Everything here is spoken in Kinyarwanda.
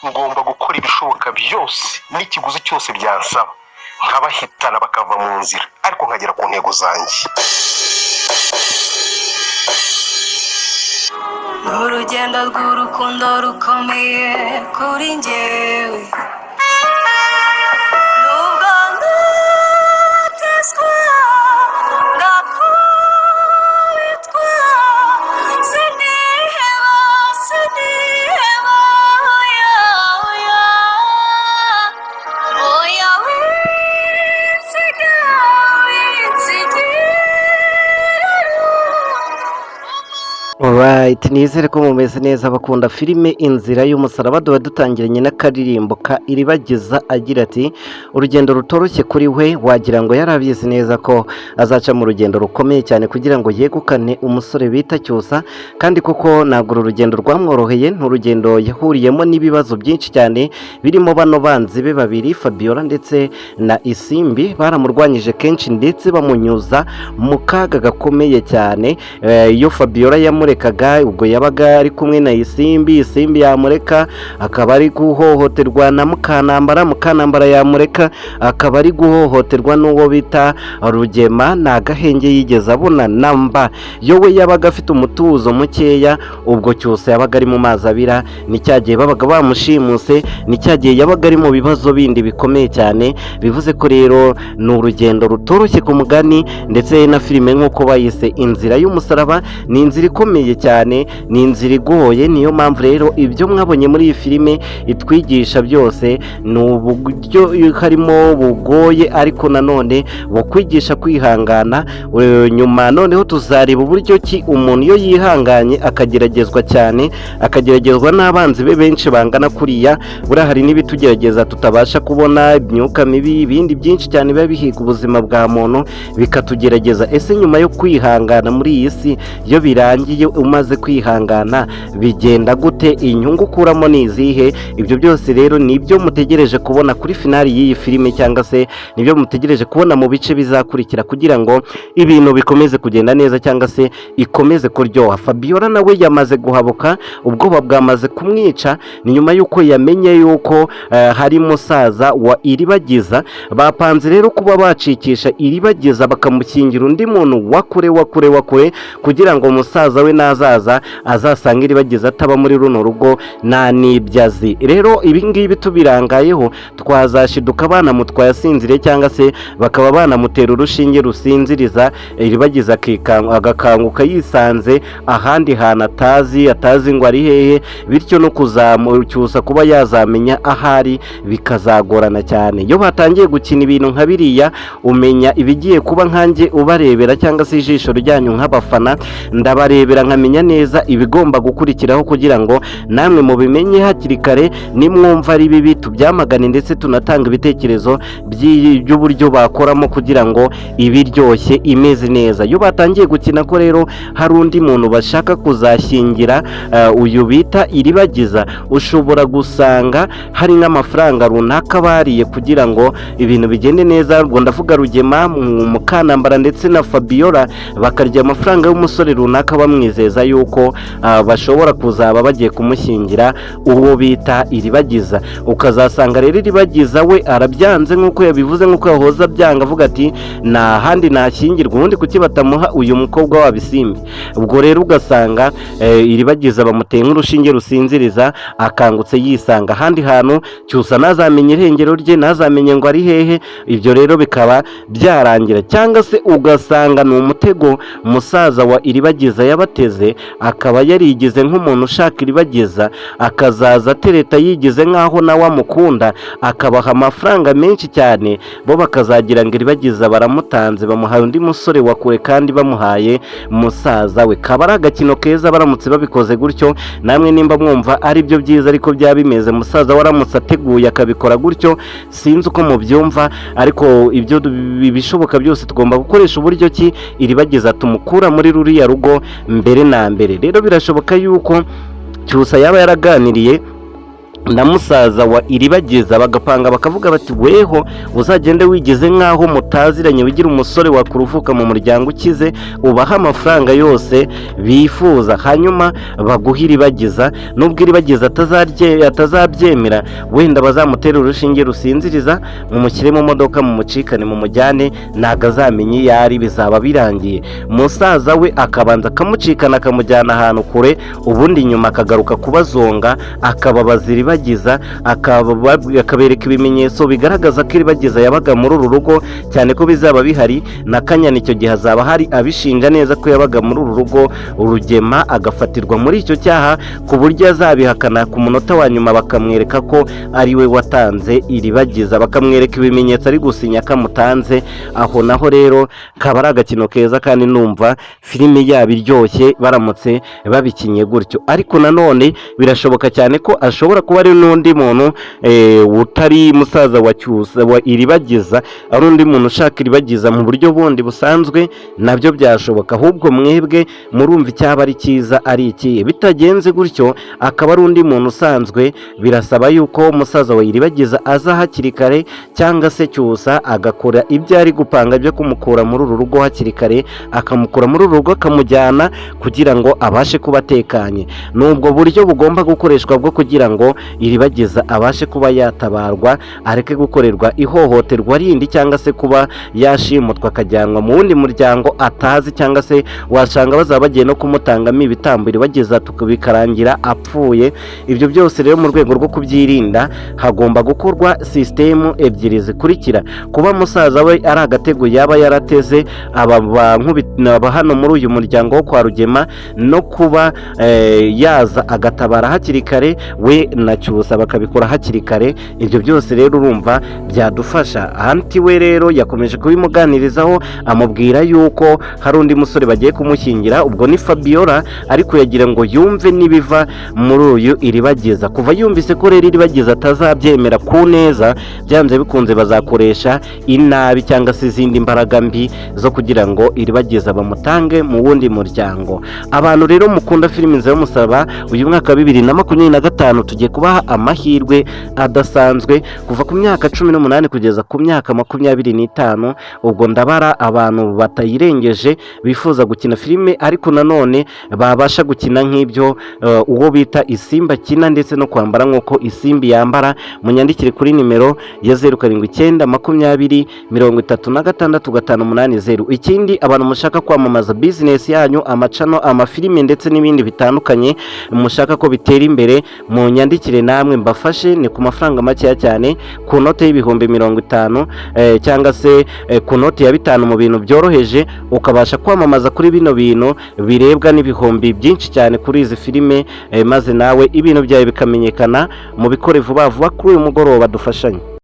Ngomba gukora ibishoboka byose n'ikiguzi cyose byansaba, nkabahitana bakava mu nzira, ariko nkagera ku ntego zanjye. Urugendo rw'urukundo rukomeye kuri njyewe, nubwo ndatezwa, ndakubitwa, siniheba, siniheba. Oya, oya, oya, winsiga, winsigira. Alright, nizere ko mumeze neza bakunda filime Inzira y'Umusaraba. Duba dutangiranye n'akaririmbo ka Iribagiza agira ati: "Urugendo rutoroshye kuri we." Wagira ngo yarabizi neza ko azaca mu rugendo rukomeye cyane kugira ngo yegukane umusore bita Cyusa. Kandi koko ntabwo uru rugendo rwamworoheye. Ni urugendo yahuriyemo n'ibibazo byinshi cyane, birimo bano banzi be babiri, Fabiola ndetse na Isimbi. Baramurwanyije kenshi ndetse bamunyuza mu kaga gakomeye cyane. Iyo Fabiola yamurekaga, ubwo yabaga ari kumwe na Isimbi. Isimbi yamureka, akaba ari guhohoterwa na Mukanambara. Mukanambara yamureka, akaba ari guhohoterwa n'uwo bita Rugema. Ni agahenge yigeze abona namba. Yo we yabaga afite umutuzo mukeya, ubwo Cyusa yabaga ari mu mazi abira. Ni cya gihe babaga bamushimuse, ni cya gihe yabaga ari mu bibazo bindi bikomeye cyane. Bivuze ko rero ni urugendo rutoroshye ku mugani, ndetse na filime nk'uko bayise Inzira y'Umusaraba, ni inzira ikomeye cyane, ni inzira igoye. Niyo mpamvu rero ibyo mwabonye muri iyi filime itwigisha byose ni uburyo harimo bugoye, ariko nanone bukwigisha kwihangana. Nyuma noneho tuzareba uburyo ki umuntu iyo yihanganye, akageragezwa cyane, akageragezwa n'abanzi be benshi bangana kuriya. Buriya hari n'ibitugerageza tutabasha kubona, imyuka mibi, ibindi byinshi cyane biba bihiga ubuzima bwa muntu bikatugerageza. Ese nyuma yo kwihangana muri iyi si, iyo birangiye umaze kwihangana, bigenda gute? Inyungu ukuramo ni izihe? Ibyo byose rero ni ibyo mutegereje kubona kuri finali y'iyi filime, cyangwa se nibyo mutegereje kubona mu bice bizakurikira, kugira ngo ibintu bikomeze kugenda neza cyangwa se ikomeze kuryoha. Fabiola nawe yamaze guhabuka, ubwoba bwamaze kumwica. Ni nyuma y'uko yamenye yuko hari musaza wa Iribagiza. Bapanze rero kuba bacikisha Iribagiza, bakamushyingira undi muntu wa kure, wa kure, wa kure, kugira ngo musaza we nazaza azasange Iribagiza ataba muri runo rugo, nta n'ibyo azi. Rero ibi ngibi tubirangayeho, twazashiduka banamutwaye asinziriye, cyangwa se bakaba banamutera urushinge rusinziriza Iribagiza, agakanguka yisanze ahandi hantu atazi, atazi ngo ari hehe. Bityo no kuzamucyusa, kuba yazamenya ahari, bikazagorana cyane. Iyo batangiye gukina ibintu nka biriya, umenya ibigiye kuba. Nkanjye ubarebera, cyangwa se ijisho ryanyu nk'abafana, ndabarebera nkamenya neza ibigomba gukurikiraho, kugira ngo namwe mubimenye hakiri kare. Nimwumva ari bibi, tubyamagane, ndetse tunatanga ibitekerezo by'uburyo bakoramo kugira ngo ibiryoshye imeze neza. Iyo batangiye gukina ko rero hari undi muntu bashaka kuzashyingira uyu bita Iribagiza, ushobora gusanga hari nk'amafaranga runaka bariye kugira ngo ibintu bigende neza. Ubwo ndavuga Rugema, Mukanambara ndetse na Fabiola, bakarya amafaranga y'umusore runaka, bamwizeza yuko bashobora kuzaba bagiye kumushyingira uwo bita Iribagiza. Ukazasanga rero Iribagiza we arabyanze, nk'uko yabivuze, nk'uko yahoze abyanga, avuga ati: "Nta handi nashyingirwa, ubundi kuki batamuha uyu mukobwa wabo Isimbi?" Ubwo rero ugasanga Iribagiza bamuteye nk'urushinge rusinziriza, akangutse yisanga ahandi hantu. Cyusa ntazamenye irengero rye, ntazamenye ngo ari hehe. Ibyo rero bikaba byarangira. Cyangwa se ugasanga ni umutego musaza wa Iribagiza yabateze, akaba yarigize nk'umuntu ushaka Iribagiza, akazaza atereta yigize nk'aho nawe amukunda, akabaha amafaranga menshi cyane, bo bakazagira ngo Iribagiza baramutanze, bamuhaye undi musore wa kure, kandi bamuhaye musaza we. Kaba ari agakino keza baramutse babikoze gutyo. Namwe nimba mwumva ari byo byiza, ariko byaba bimeze musaza waramutse ateguye akabikora gutyo, sinzi uko mubyumva. Ariko ibyo ibishoboka byose tugomba gukoresha uburyo ki Iribagiza tumukura muri ruriya rugo mbere na mbere. Rero birashoboka yuko Cyusa yaba yaraganiriye Na musaza wa Iribagiza bagapanga, bakavuga bati: "Weho uzagende wigize nk'aho mutaziranye, wigira umusore wakuruvuka mu muryango ukize, ubaha amafaranga yose bifuza, hanyuma baguhe Iribagiza." Nubwo Iribagiza atazabyemera, wenda bazamutere urushinge rusinziriza, mumushyire mu modoka, mumucikane, mumujyane, ntabwo azamenya iyo ari, bizaba birangiye. Musaza we akabanza akamucikana, akamujyana ahantu kure, ubundi nyuma akagaruka kubazonga, akababaza Iribagiza, akabereka ibimenyetso bigaragaza ko Iribagiza yabaga muri uru rugo, cyane ko bizaba bihari. Na Kanyana icyo gihe azaba hari, abishinja neza ko yabaga muri uru rugo. Urugema agafatirwa muri icyo cyaha, ku buryo azabihakana ku munota wa nyuma, bakamwereka ko ari we watanze Iribagiza, bakamwereka ibimenyetso ari gusinya ko amutanze. Aho naho rero kaba ari agakino keza, kandi numva filime yaba iryoshye baramutse babikinye gutyo. Ariko nanone birashoboka cyane ko ashobora kuba ari n'undi muntu utari musaza wa Cyusa wa Iribagiza, ari undi muntu ushaka Iribagiza mu buryo bundi busanzwe, nabyo byashoboka. Ahubwo mwebwe murumva icyaba ari cyiza ari ikihe? Bitagenze gutyo, akaba ari undi muntu usanzwe, birasaba yuko musaza wa Iribagiza aza hakiri kare, cyangwa se Cyusa agakora ibyo ari gupanga byo kumukura muri uru rugo hakiri kare, akamukura muri uru rugo akamujyana kugira ngo abashe kuba atekanye. Ni ubwo buryo bugomba gukoreshwa bwo kugira ngo Iribagiza abashe kuba yatabarwa, areke gukorerwa ihohoterwa rindi, cyangwa se kuba yashimutwa akajyanwa mu wundi muryango atazi, cyangwa se wasanga bazaba bagiye no kumutangamo ibitambo, Iribagiza bikarangira apfuye. Ibyo byose rero, mu rwego rwo kubyirinda, hagomba gukorwa sisitemu ebyiri zikurikira: kuba musaza we ari agatego yaba yarateze aba hano muri uyu muryango wo kwa Rugema, no kuba yaza agatabara hakiri kare, we na Cyusa bakabikora hakiri kare. Ibyo byose rero urumva byadufasha. Aunty we rero yakomeje kubimuganirizaho, amubwira yuko hari undi musore bagiye kumushyingira, ubwo ni Fabiola, ariko yagira ngo yumve n'ibiva muri uyu Iribagiza. Kuva yumvise ko rero Iribagiza atazabyemera ku neza, byanze bikunze bazakoresha inabi cyangwa se izindi mbaraga mbi zo kugira ngo Iribagiza bamutange mu wundi muryango. Abantu rero mukunda filimi Inzira y'Umusaraba, uyu mwaka wa 2025 tugiye kubaha amahirwe adasanzwe kuva ku myaka 18 kugeza ku myaka 25. Ubwo ndabara abantu batayirengeje bifuza gukina filime, ariko nanone babasha gukina nk'ibyo uwo bita Isimbi akina, ndetse no kwambara nk'uko Isimbi yambara. Munyandikire kuri nimero ya 0792036580. Ikindi, abantu mushaka kwamamaza bizinesi yanyu, amacano, amafilime ndetse n'ibindi bitandukanye, mushaka ko bitera imbere, munyandikire namwe mbafashe. Ni ku mafaranga makeya cyane, ku note y'ibihumbi 50 cyangwa se ku note ya 5, mu bintu byoroheje ukabasha kwamamaza kuri bino bintu birebwa n'ibihumbi byinshi cyane kuri izi filime, maze nawe ibintu byawe bikamenyekana. Mubikore vuba vuba kuri uyu mugoroba, dufashanye.